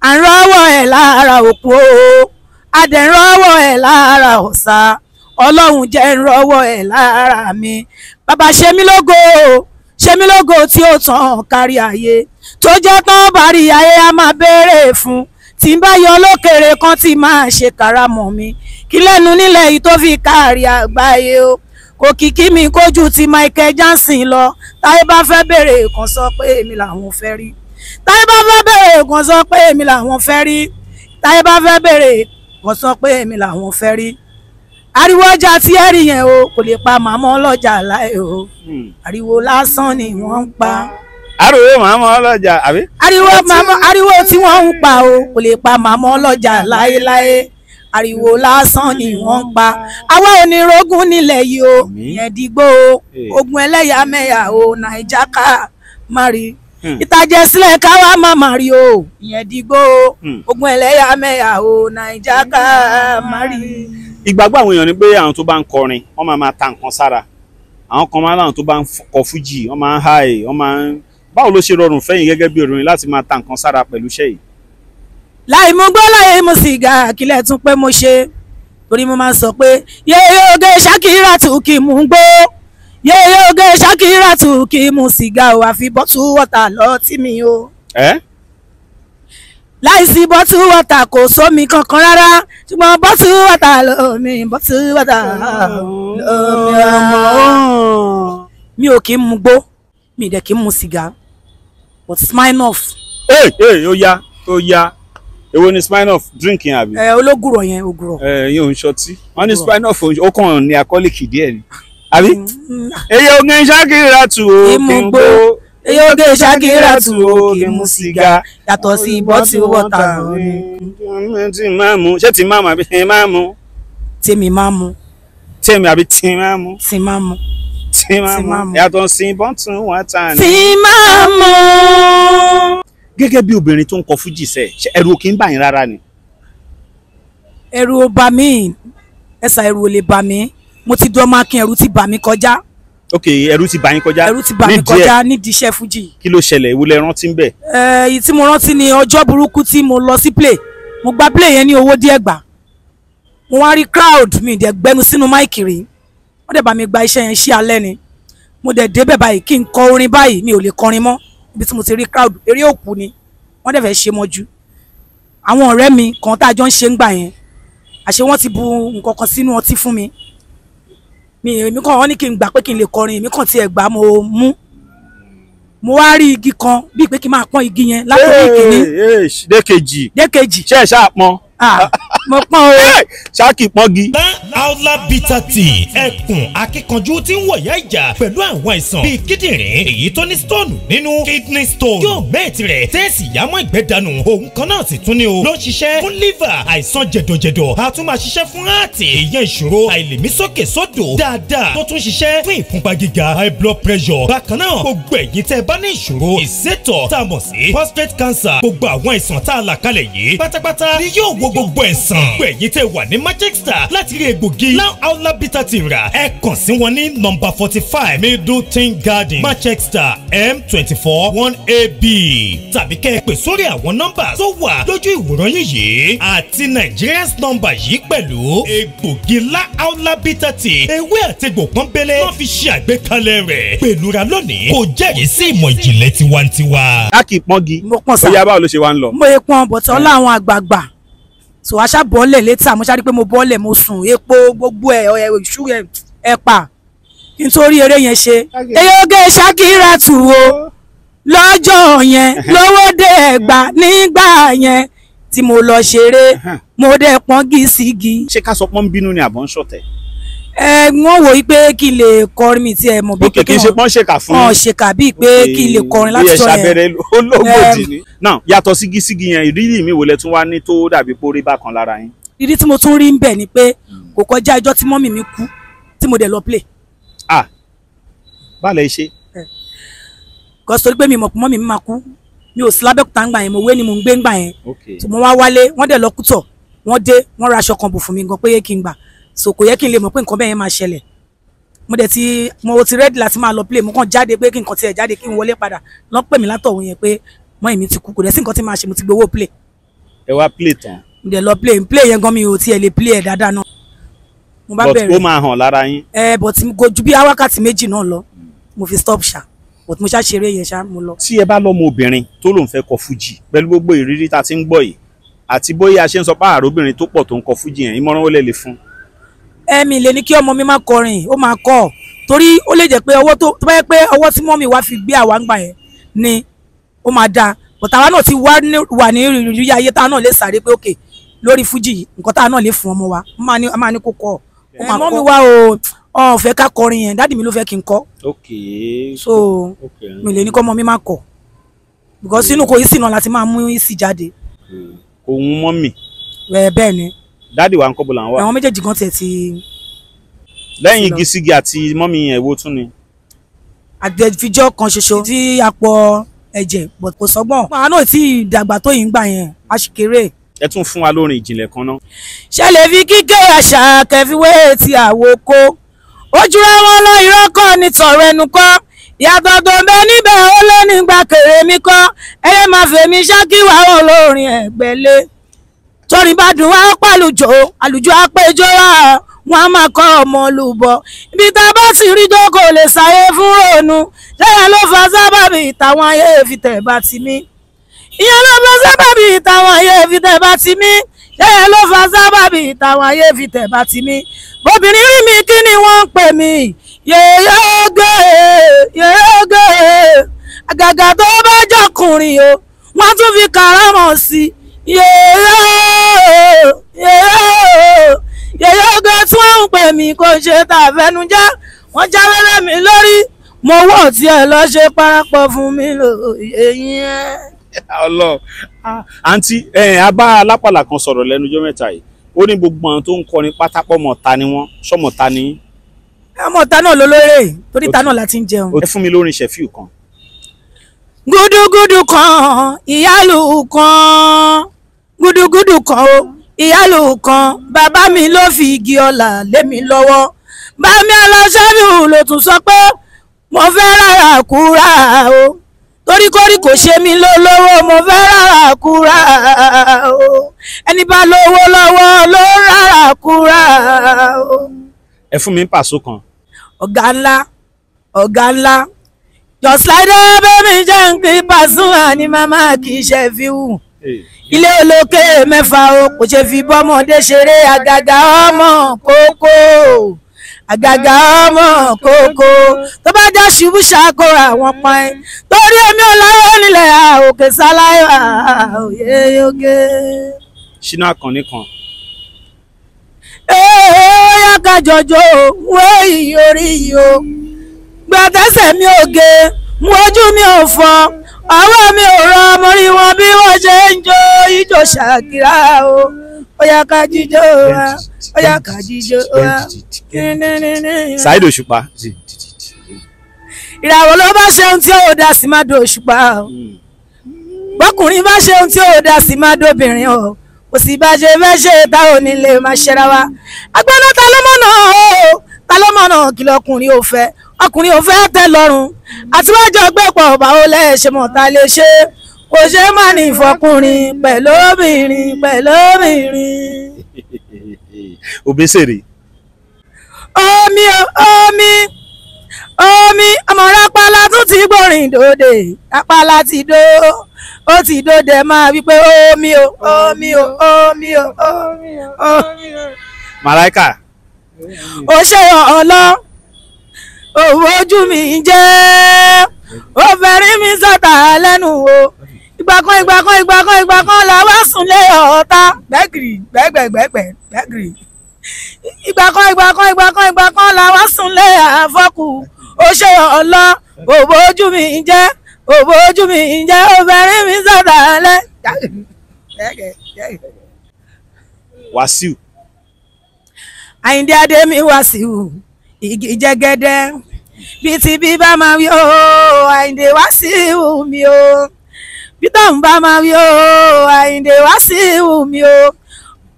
À ń rọ́wọ́ ẹ̀ lára òkun o, a dẹ̀ ń rọ́wọ́ ẹ̀ lára ọ̀sà. Ọlọ́run jẹ́ ń rọ́wọ́ ẹ̀ lára mi. Bàbá ṣe mí lógo, ṣe mí lógo tí ó tàn kárí ayé. Tó jẹ́ tán bá rí ayé a máa béèrè fún. Tí n bá yọ lókèrè kan tí máa ṣe karamọ̀ mi. Kí lẹ́nu nílẹ̀ yìí tó fi kárí àgbáyé o. Kò kìkì mi kójú ti Michael Jackson lọ. Táyé bá fẹ́ béèrè kan sọ pé èmi làwọn fẹ́ rí. Táyé bá fẹ́ béèrè kan sọ pé èmi làwọn fẹ́ rí. Táyé bá fẹ́ béèrè kan sọ pé èmi làwọn fẹ́ rí. Ariwo ọjà tí ẹ rí yẹn o, kò lè pa màmá ọlọ́jà láì o. Ariwo lásán ni wọ́n ń pa. Ariwo màmá ọlọ́jà àbí? Ariwo tí wọ́n ń pa o, kò lè pa màmá ọlọ́jà láéláé. Ariwo lásán ni wọ́n ń pa. Àwa ò ní rogún nílẹ̀ yìí o, ìyẹn dìgbò o, ogun ẹlẹ́yàmẹ̀yà o, Nàìjà ká má rí. Ìtàjẹ̀ sílẹ̀ káwá má má rí o, ìyẹn dìgbò o, ogun ẹlẹ́yàmẹ̀yà o, Nàìjà ká má rí. Ìgbàgbọ́ àwọn èèyàn ni pé àwọn tó bá ń kọrin wọ́n máa máa ta nǹkan sára. Àwọn kan máa láwọn tó bá ń kọ fújì wọ́n máa ń háì, wọ́n máa ń. Báwo ló ṣe rọrùn fẹ́yìn gẹ́gẹ́ bí obìnrin láti máa ta nǹkan sára pẹ̀lú iṣẹ́ yìí? Láì mú gbọ́, láì mú sìgá, kílẹ̀ tún pé mo ṣe. Torí mo máa ń sọ pé yéyé oge Shakira tù kí mú gbó. Yéyé oge Shakira tù kí mú sìgá o, àfi bọ́tú wọ́tà lọ tí mi o. Ẹ́? Láìsí bottle water kò sómi kankan rárá, ṣùgbọ́n bottle water lómi, bottle water lómi ọmọ. Mi ò kí ń mu gbó, mi dẹ̀ kí ń mu sìgá, but Smirnoff. Ee ee, ó yá ó yá, èwo ni Smirnoff drink yẹn àbí? Ẹ ológùrọ̀ yẹn, ògùrọ̀. Ẹ yóò ń ṣọtí wọ́n ní Smirnoff ó kàn ní alcoholic díẹ̀ ni àbí? Èyí oge Ṣakira tù ó kí n gbó, èyí oge Ṣakira tù ó kí n mu sìgá, yàtọ̀ sí bottle water lómi. Tí máa mu, ṣé tí máa mu àbí tí máa mu? Tèmi máa mu. Tèmi àbí tí máa mu? Tí máa mu. Tí máa mu. Yàtọ̀ sí bottle water ni. Tí máa mu. Gẹ́gẹ́ bí obìnrin tó ń kọ fújì sẹ́, ṣé ẹ̀rù kì í bà yín rárá ni? Ẹ̀rù ò bà mí, ẹ̀sà ẹ̀rù ò lè bà mí. Mo ti dán mákin, ẹ̀rù ti bà mí kọjá. Ok, ẹ̀rù ti bà yín kọjá. Ẹ̀rù ti bà mí kọjá nídìí iṣẹ́ fújì. Kí ló ṣẹlẹ̀? Èwo lẹ rántí ń bẹ̀? Èyí tí mo rántí ni ọjọ́ burúkú tí mo lọ sí play. Mo gba play yẹn ní owó díẹ̀ gbà. Mo wá rí crowd, mi dẹ̀ gbẹnu sínú máìkì rí. Wọ́n dẹ̀ bá mi gba iṣẹ́ yẹn sí alẹ́ ni. Mo dẹ̀ débẹ̀ báyìí kí n kọ orin báyìí, mi ò lè kọrin mọ́. Ibi tí mo ti rí crowd, eré òkú ni. Wọ́n dẹ̀ fẹ́ ṣe mọ́jú. Àwọn ọ̀rẹ́ mi kan tá a jọ ń ṣe ń gbà yẹn, àṣé wọ́n ti bu nǹkan kan sínú ọtí fún mi. Èmi kàn wọ́n ní kí n gbà pé kí n lè kọrin, èmi kàn tiẹ̀ gbà mo mú. Mo wá rí igi kan bíi pé kí n máa pọ́n igi yẹn látòrí ìkíní. Dékejì. Dékejì. Ṣé ẹ ṣáà pọ́n? Mo pọ́n o. Ṣáàkì pọ́ngi. Aula Bitter Tea, ẹkùn akíkanjú tí ń wọ̀yá ìjà pẹ̀lú àwọn àìsàn bíi kíndìnrín èyí tó ní stone nínú, kidney stone, yóò mẹ́ẹ̀tì rẹ̀ tẹ́ẹ̀sì yámọ́ ìgbẹ́ dànù. Òun kan náà sì tún ní o ló ń ṣiṣẹ́ fún liver, àìsàn jẹ̀dọ̀jẹ̀dọ̀, a tún máa ṣiṣẹ́ fún heart, ìyẹn ìṣòro àìlèmísókè sódò dáadáa, tó tún ṣiṣẹ́ fún ìfúnpá gíga, high blood pressure. Bákan náà gbogbo ẹ̀yin tẹ́ bá ní ìṣòro ìsétọ̀ tá a mọ̀ sí prostate cancer, gbogbo àwọn àìsàn tá a là kalẹ̀ yìí pátápátá ni yóò wo gbogbo ẹ̀sán. Gbogbo ẹ̀yin tẹ́ wà ní Manchester láti rí egbògi Now Aula Bitter Tea rà, ẹ kàn sí wọn ní nọ́mbà 45 Middleton Garden, Manchester M24 1AB, tàbí kẹ́ ẹ pè sórí àwọn nọ́mbà tó wà lójú ìwòran yín yìí àti Nigerians nọ́mbà yìí pẹ̀lú. Egbògi Now Aula Bitter Tea, ewé àtegbò pọ́nbélé wọ́n fi ṣe àgbékalẹ̀ rẹ̀ pẹ̀lú ra lónìí, kò jẹ́rìí sí ìmọ̀ ìjìnlẹ̀ tiwantiwa. Ṣáàkì pọ́ngi. Mo pọ́n sá. Ó yá, báwo ló ṣe wá ń lọ? Mo ye pọ́n bọ̀tọ̀ ọlá àwọn àgbààgbà. So aṣá bọ́ọ̀lẹ̀ létà, mo ṣáà rí pé mo bọ́ọ̀lẹ̀, mo sùn epo gbogbo ẹ̀ ìṣú ẹ̀pà kí n tó rí eré yẹn ṣe. Eyoge Ṣakira tù o lọ́jọ́ yẹn lówó dé Ẹ̀gbá nígbà yẹn tí mo lọ ṣeré, mo dẹ̀ pọ́n gíṣígí. Ṣé ká sọ pọ́n bínú ni àbọ̀ ń ṣọ̀tẹ̀? Ẹ wọ́n wò ó pé kí n lè kọrin mi tí ẹ mọ̀ bí pé kí n ṣe pọ́n ṣèkà fún wọn ṣèkà bíi pé kí n lè kọrin láti sọ yẹn. Bí ẹ ṣàbẹ̀rẹ̀ ológòjì ni. Náà yàtọ̀ sí gíṣígí yẹn, ìrírí mi wò lẹ tún wá ní tó dàbí pé ó rí bákan lára yín? Ìrírí tí mo tún rí ń bẹ̀ ni pé kò kọjá ijọ́ tí mọ́mì mi kú tí mo dẹ̀ lọ play. Ah, báàlẹ̀ ṣe. Kò sọ pé mi mọ̀ pé mọ́mì mi máa kú, mi ò sí lábẹ́òkúta ńgbà yẹn, mo wé ni mo ń gbé ńgbà yẹn. Mo wá wálé, wọ́n dẹ̀ lọ kútọ̀, wọ́n dé, wọ́n ra aṣọ kan bò fún mi gan pé kí n gbà. So kò yẹ kí n lè mọ̀ pé nǹkan bẹ́ẹ̀ yẹn máa ṣẹlẹ̀. Mo dẹ̀ ti mo ti ready láti máa lọ play, mo kàn jáde pé kí nǹkan tiẹ̀ jáde kí n wọlé padà. Lọ́ pè mí látọ̀hún yẹn pé mọ́ èmi ti kú, kò dẹ̀ sí nǹkan tí máa ṣe, mo ti gbowó play. Ẹ wá play tán. Mo dẹ̀ lọ play, play yẹn gan mi ò tiẹ̀ lè play ẹ̀ dáadáa náà. Mo bá bẹ̀rẹ̀. But ó máa hàn lára yín. Ẹ but kò ju bí wákàtí méjì náà lọ, mo fi stop ṣá, but mo ṣá ṣeré yẹn ṣá, mo lọ. Tí ẹ bá lọ́mọ obìnrin tó lòun fẹ́ kọ fújì pẹ̀lú gbogbo ìrírí tá a ti ń gbọ́ yìí àti bóyá a ṣe ń sọ pé àròbìnrin tó pọ̀ tó ń kọ fújì yẹn, ìmọ̀ràn ó lè lè fún? Ẹ̀mí lè ní kí ọmọ mi má kọrin, ó máa kọ, torí ó lè jẹ́ pé ọwọ́ tó bá yẹ pé ọwọ́ tí mọ́mì wá fi gbé àwa ń gbà yẹn ni ó máa dáa, but àwa náà ti wà ní ìrírí ayé tá a náà lè sáré pé òkè lórí fújì nǹkan tá a náà lè fún ọmọ wa, a máa ní kó kọ. Mọ́mì wa ò fẹ́ ká kọrin yẹn, dádì mi ló fẹ́ kí n kọ. So mi lè ní kọ́ ọmọ mi má kọ, because inú kò ìsìn náà láti máa mú ìsì jáde. Òun mọ́mì. Bẹ́ẹ̀ ni. Dádì wa ń kọ́ bó là ń wà. Àwọn méjèèjì gan tiẹ̀ ti. Lẹ́yìn gíṣígí àti mọ́mì yẹn, èwo tún ni? Àtẹ̀fíjọ́ kan ṣoṣo tí a pọ̀ ẹ̀jẹ̀ but kò sọ́gbọ́n. Àwọn náà tí ìdàgbà tó yìí ń gbà yẹn, a sì kéré. Ẹ tún fún wa lórin ìjìnlẹ̀ kan náà. Ṣé lè fi kíkẹ́ àṣà kẹfíwé ti àwòkó? Ojúra wọn lọ, irọ́ kọ́ ni tọ̀rọ̀ ẹnu kọ́. Ìyàtọ̀ tó ń bẹ níbẹ̀ ó lé nígbà kéré mi kọ́. Ẹyẹ máa fèmí ṣákíwá olórin ẹ̀gbẹ́lé. Torí bá dùn wá pàlùjọ, àlùjọ àpéjọ wá, wọn á máa kọ́ ọmọ olùbọ. Ibi tá a bá sì rí jókòó lè ṣàyè fún òònù. Ṣẹ́yà ló fa sábàbí táwọn ayé fi tẹ̀ bá ti mí. Ìyẹn ló fa sábàbí táwọn ayé fi tẹ̀ bá ti mí? Ṣé yẹn ló fa sábàbí táwọn ayé fi tẹ̀ bá ti mí? Bóbìnrin rí mi kí ni wọ́n ń pè mí? Yèyé oge, yèyé oge. Àgàgà tó bá jọkùnrin o, wọ́n tún fi kàrámọ̀ sí i. Yèyé yèyé yèyé oge tí wọ́n ń pè mí kò ṣe tàfẹnujẹ́. Wọ́n jáwé lé mi lórí, mo wọ̀ tí ẹ lọ ṣe parapọ̀ fún mi lóye yẹn. Ọlọ àǹtí ẹ abá alápàlà kan sọ̀rọ̀ lẹ́nu ọjọ́ mẹ́ta yìí, ó ní gbogbo àwọn tó ń kọrin pátápọ̀ mọ̀ta ni wọ́n, sọmọ̀ta ni. Ọmọọ̀ta náà ló lóore, torí ta náà la ti ń jẹun. Ẹ fún mi lórin Ṣẹ̀fíù kan. Gúdúgúdú kan ìyálù kan, gúdúgúdú kan o ìyálù kan, bàbá mi ló fi igi ọlà lé mi lọ́wọ́. Bàmí aláṣẹ́bíù ló tún sọ pé mo fẹ́ rárá kúrà o, torí kórí kò ṣe mí lólówó, mo fẹ́ rárá kúrà o, ẹni bá lówó lọ́wọ́ ló rárá kúrà o. Ẹ fún mi ń pàṣọ kan. Ọ̀gá ńlá, ọ̀gá ńlá, just like that baby jẹ́ ń kí Pasuma ni màmá kì í ṣe fi wù. Ilé olókè mẹ́fà o, kò ṣe fi bọ́mọdé ṣeré, àgàgà ọmọ kókó, àgàgà ọmọ kókó, tó bá já ṣubú ṣàkóra àwọn pa ẹ́, torí èmi ò láyọ̀ nílẹ̀ òkè sáláyọ̀ òye oge. Ṣínà Àkànní kan. Ee ó yá ká jọjọ wé iyì orí yìí o, gbàtẹ́sẹ̀ mi ò ge, ojú mi ò fọ́, ọwọ́ mi ò rọ, mo rí wọn bí wọ́n ṣe ń jó ijó Ṣàkírà o, ó yá ká jíjó wa, ó yá ká jíjó wa. Saheed Òṣùpá. Ìràwọ̀ ló bá ṣe ohun tí ó dá sí máa do Òṣùpá o, bọ́kùnrin bá ṣe ohun tí ó dá sí máa dóbìnrin o, kò sì bá ṣe fẹ́ ṣe tá ò ní lè máa ṣẹra wa. Agbọ́nà ta ló mọ̀nà o, ta ló mọ̀nà kí lọkùnrin ò fẹ́, ọkùnrin ò fẹ́ tẹ́ lọ́rùn, àtiwájọ gbé pọ̀ báwo lẹ́ ṣe mọ̀ ta lè ṣe, kò ṣe má ní ìfọkùnrin pẹ̀lú obìnrin pẹ̀lú obìnrin. Òbésèré. Omi omi omi ọmọ rápálá tún ti gbòrìn dòde, rápálá ti dó, ó ti dòde máa wípé omi o omi o omi o omi o. Màláíkà. Ó ṣe ọ̀lọ́, òwò ojú mi jẹ́, ó fẹ́ rí mi sọ̀tà lẹ́nu o. Ìgbà kan ìgbà kan ìgbà kan ìgbà kan la wá sùn lé ọ̀tá gbẹ́gìrì gbẹ́gbẹ́gbẹ́gbẹ́ gbẹ́gìrì. Ìgbà kan ìgbà kan ìgbà kan ìgbà kan la wá sùn lé àfọ́kù. Ó ṣe ọ̀lọ́, òwò ojú mi jẹ́, òwò ojú mi jẹ́, ó fẹ́ rí mi sọ̀tà lẹ́nu. Wàsíù. Àyìndé Adémi Wàsíù, igi jẹ́gẹ́dẹ́ bí ti bí bá máa wí o, Àyìndé Wàsíù mi o, bí tóun bá máa wí o, Àyìndé Wàsíù mi o.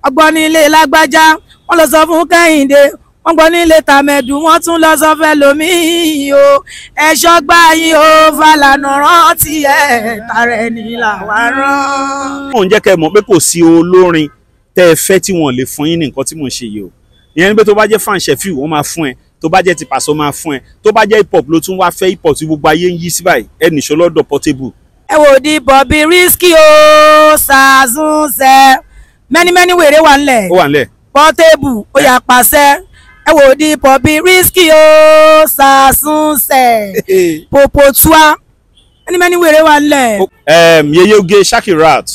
Ọgbọ́n nílé lágbájá wọ́n lọ sọ fún Kẹ́hìndé, wọ́n gbọ́ nílé tàmẹ̀dù, wọ́n tún lọ sọ fẹ́ lómii o. Ẹ̀ṣọ́ gbá yín o, Fàlànà rántí ẹ̀, tààrẹ ní làwa rán. Mò ń jẹ́ kẹ́ ẹ mọ̀ pé kò sí olórin tẹ́ ẹ fẹ́ tí wọ́n lè fún yín ní nǹkan tí mò ń ṣe yìí o. Ìyẹn ni pé tó bá jẹ́ fan Ṣẹ̀fíù wọ́n máa fún ẹ, tó bá jẹ́ ti Pàṣọ máa fún ẹ, tó bá jẹ́ hip hop ló tún wá fẹ́ hip hop tí gbogbo ayé ń yí sí báyìí, ẹ nìṣó lọ́dọ̀ Portable. Ẹ wò di Bobby Risky o, ṣàzùnṣe mẹ́nímẹ́ní wèrè wà ńlẹ̀, ó wà ńlẹ̀, Portable ó yà pàṣẹ. Ẹ wò di Bobby Risky o, ṣàzùnṣe popotua mẹ́nímẹ́ní wèrè wà ńlẹ̀. Yeye Oge Shakirat,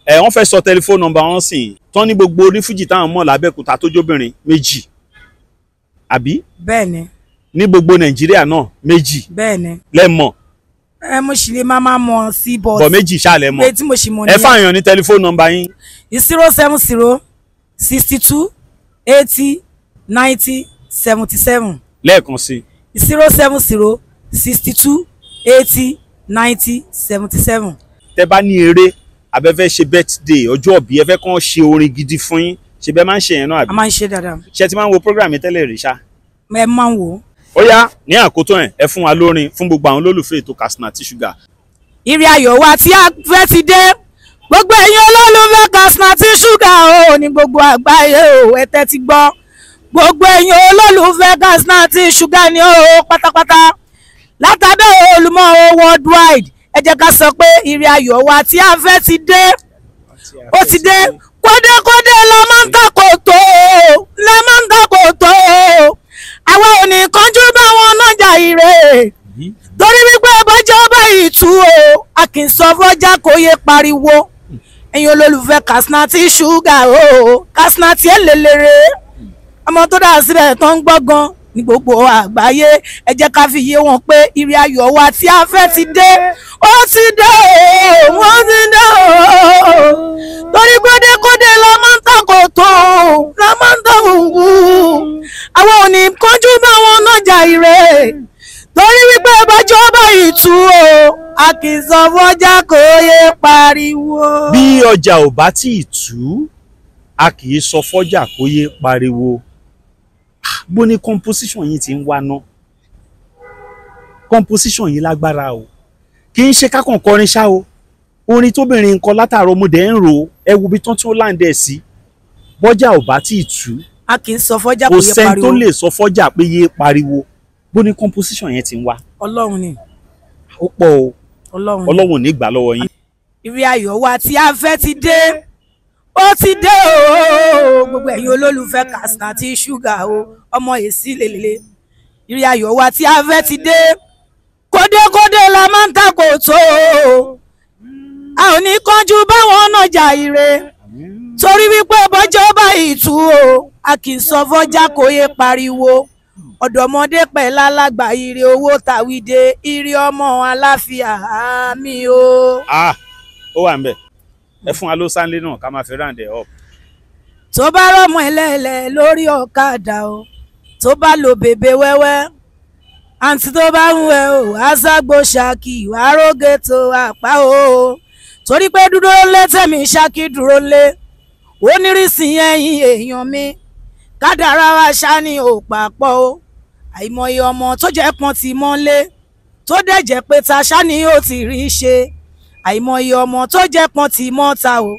wọ́n fẹ́ sọ tẹlifóònù nọ́mbà wọn sìn tán ní gbogbo onífújì táwọn mọ̀ lábẹ́òkúta tó jóbìnrin méjì, àbí? Bẹ́ẹ̀ni. Ní gbogbo Nàìjíríà náà méjì. Bẹ́ẹ̀ni. Lẹ́mọ̀. Ẹ mo sì lè máa mọ̀ sí bọ̀. Bọ̀ méjì ṣáà lẹ́mọ̀. Pé tí mo sì mọ̀ nìyẹn. Ẹ fáyàn ní tẹlifóònù nọ́mbà yín. 070 62 80 90 77. Lẹ́ẹ̀kan sí. 070 62 80 90 77. Tẹ bá ní eré abẹ́fẹ́ ṣe birthday ọjọ́ òbí ẹ fẹ́ kàn ṣe orin gidi fún yín, ṣe bẹ́ẹ̀ máa ń ṣe yẹn náà àbí? A máa ń ṣe dáadáa. Ṣé ti máa ń wo program yìí tẹ́lẹ̀ rí ṣá? Ẹ máa ń wò. Ó yá ní àkótán ẹ̀ ẹ fún wa lórin fún gbogbo àwọn olólùfẹ́ ètò Katsina Tea Sugar. Ìrì ayọ̀ wa tí a fẹ́ ti dé, gbogbo ẹ̀yin olólùfẹ́ Katsina Tea Sugar o ní gbogbo àgbáyé o, ẹ tẹ́tí gbọ́. Gbogbo ẹ̀yin olólùfẹ́ Katsina Tea Sugar ni o pátápátá látàbẹ́ Olúmọ o worldwide, ẹ jẹ́ ká sọ pé ìrì ayọ̀ wa tí a fẹ́ ti dé. Ó ti dé. Kódékódé la máa ń takòtò, la máa ń takòtò. Àwa ò ní kánjú bá wọn nájà ire, torí wípé bọ́jọ́ báyìí tú o, a kì í sọ fọ́jà kó yé pariwo. Ẹ̀yin olólùfẹ́ Katsina Sugar o, Katsina eléléré, ọmọ tó dà síbẹ̀ tó ń gbọ́gan ní gbogbo àgbáyé. Ẹ jẹ́ ká fi yé wọn pé ire ayọ̀ wa tí a fẹ́ ti dé, ó ti dé o, ó ti dé o. Torí kódékódé la máa ń takòtò, la máa ń tàwùwù. Àwọn ò ní kánjú bá wọn nájà ire, torí wípé bọ́jọ́ báyìí tú o, a kì í sọ fọ́jà kó yé pariwo. Bí ọjà ò bá tí ì tú, a kì í sọ fọ́jà kó yé pariwo. Bó ní composition yìí ti ń wá ná, composition yìí lágbára o, kì í ṣe kákan kọrin ṣá o. Orin tóbìnrin ń kọ látàárọ̀ mo dẹ̀ ń rò, ẹ wo bí tán tí ó láǹdẹ̀ sí. Bọ́jà ò bá tí ì tú, a kì í sọ fọ́jà kó kò yé sẹ́ni pariwo. tó lè sọ fọ́jà pé yé pariwo. Bó ní composition yẹn ti ń wá? Ọlọ́run ni. Ó pọ̀ o. Ọlọ́run ni. Ọlọ́run ò ní gbà lọ́wọ́ yín. Ire ayọ̀ wa tí a fẹ́ ti dé, ó ti dé o. Gbogbo ẹ̀yin olólùfẹ́ Katsina Sugar o, ọmọ èsì lélẹ̀. Ire ayọ̀ wa tí a fẹ́ ti dé. Kódékódé la máa ń takòtò, a ò ní kánjú báwọn nájà ire, torí wípé bọ́jọ́ báyìí tú o, a kì í sọ fọ́jà kó yé pariwo. Ọ̀dọ́mọdé pẹ̀lú alágbà, ire owó tàwídé, ire ọmọ aláfíà, àmì o. Ah, ó wà ń bẹ̀. Ẹ fún wa ló sáńlé náà ká máa fi round ẹ̀ up. Tó bá rọmọ ẹlẹ́ẹ̀lẹ́ lórí ọ̀kadà o, tó bá lo bèbè wẹ́wẹ́, àǹtí tó bá ń wẹ̀ o, àṣàgbò ṣàkì àrógè tó àpá o. Torí pé dúró lé tẹ̀mí ṣákì dúró lé, onírìsì ẹ̀yìn èèyàn mi, kádàrá wa ṣá ni ò papọ̀ o. Àìmọye ọmọ tó jẹ́ pọ́n ti mọ́lé, tó dẹ̀ jẹ́ pé ta ṣá ni ó ti rí ṣe. Àìmọye ọmọ tó jẹ́ pọ́n ti mọ́ ta o,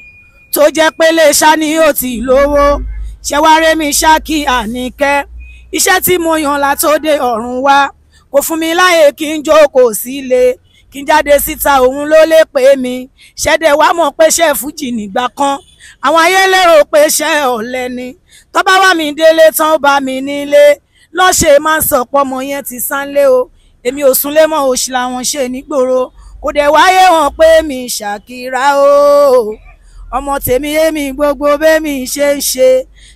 tó jẹ́ pé lè ṣá ni ó ti lówó. Ṣẹwárẹ́mi ṣákì àníkẹ́, iṣẹ́ tí mo yàn látòdé ọ̀run wá, kò fún mi láyè kí n jókòó sílé, kí n jáde síta, òun ló lè pè mí. Ṣẹ̀dẹ̀ wá mọ̀ pé ṣe fújì nígbà kan, àwọn ayé lérò pé ṣe ọ̀lẹ ni. Tó bá wá mi délé tán, ó bá mi nílé, lọ́ṣẹ̀ máa ń sọ pọ́mọ yẹn ti sánlé o. Èmi ò súnlé mọ́, òṣì làwọn ṣe nígboro, kò dẹ̀ wáyé wọn pé mi Ṣàkírà o. Ọmọ tèmi èmi gbogbo bẹ́mi ṣe ń ṣe,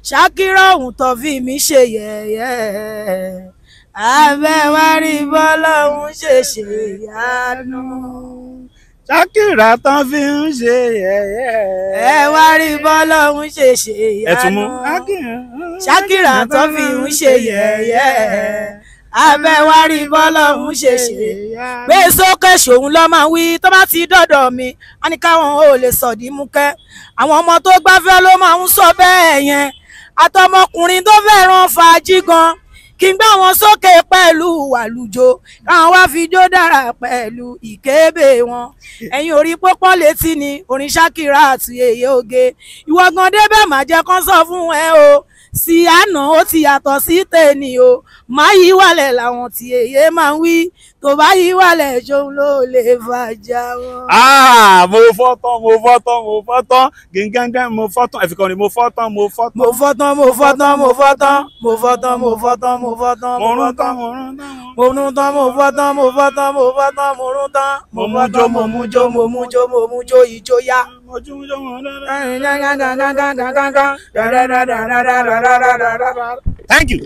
Ṣàkírà òun tó fi mi ṣe yẹ̀yẹ́. Abẹ́ wá rí bọ́lọ́hún ṣe ṣe yanu. Ṣàkírà tán fi ń ṣe yẹ̀yẹ́. Ẹ wá rí bọ́lọ́hún ṣe ṣe yanu. Ẹ tún mú. Ṣàkírà tán fi ń ṣe yẹ̀yẹ́. Abẹ́ wá rí bọ́lọ́hún ṣe ṣe. Gbé sókè ṣòun lọ́ máa wí tó bá ti dọ́dọ̀ mi, á ní káwọn ò lè sọ̀dí mú kẹ́. Àwọn ọmọ tó gbáfẹ́ ló máa ń sọ bẹ́ẹ̀ yẹn, àtọmọkùnrin tó fẹ́ràn fàájì gan, kí n gbá wọn sókè pẹ̀lú àlùjọ, káwọn wá fi jó dára pẹ̀lú ìkébè wọn. Ẹ̀yin orí pópó létí ni orin Ṣàkírà àti èyí oge. Ìwọ gan débẹ̀ má jẹ́ kán sọ fún ẹ o, sí àná ó ti yàtọ̀ sí tèmi o. Má yí wàlẹ̀ làwọn tí èyí máa ń wí, tó bá yí wàlẹ̀ ṣòun ló lè fàjà wọn. Ah, mo fọ́ tán, mo fọ́ tán, mo fọ́ tán, gíngángan mo fọ́ tán, ẹ̀fìkan ni mo fọ́ tán, mo fọ́ tán. Mo fọ́ tán, mo fọ́ tán, mo fọ́ tán, mo fọ́ tán, mo fọ́ tán, mo fọ́ tán, mo rún tán, mo rún tán, mo rún tán, mo fọ́ tán, mo fọ́ tán, mo fọ́ tán, mo rún tán, mo fọ́ tán, mo mú jó, mo mú jó, mo mú jó, ìjó yá. Mo jú jó, mo rún tán. Thank you.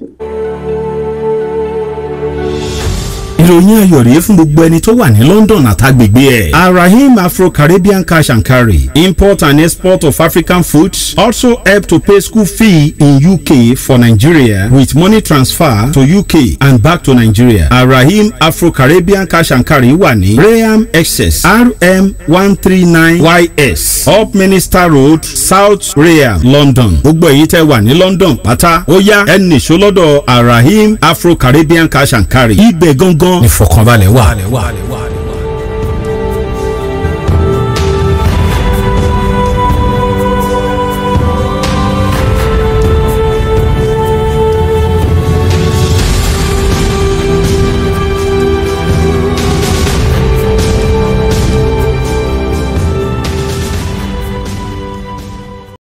Ìròyìn ayọ̀ rèé fún gbogbo ẹni tó wà ní London àtàgbègbè ẹ̀. Arahim Afro-Caribbean Cash and Carry, import and export of African foods, also help to pay school fee in UK for Nigeria with money transfer to UK and back to Nigeria. Arahim Afro-Caribbean Cash and Carry wà ní Graham Access RM 139 YS, Up Minister Road, South Railway, London. Gbogbo èyí tẹ́ wà ní London pátá, ó yá, ẹ nìṣó lọ́dọ̀ Arahim Afro-Caribbean Cash and Carry. Ibẹ̀ gangan ìfọ̀kànbalẹ̀ wà.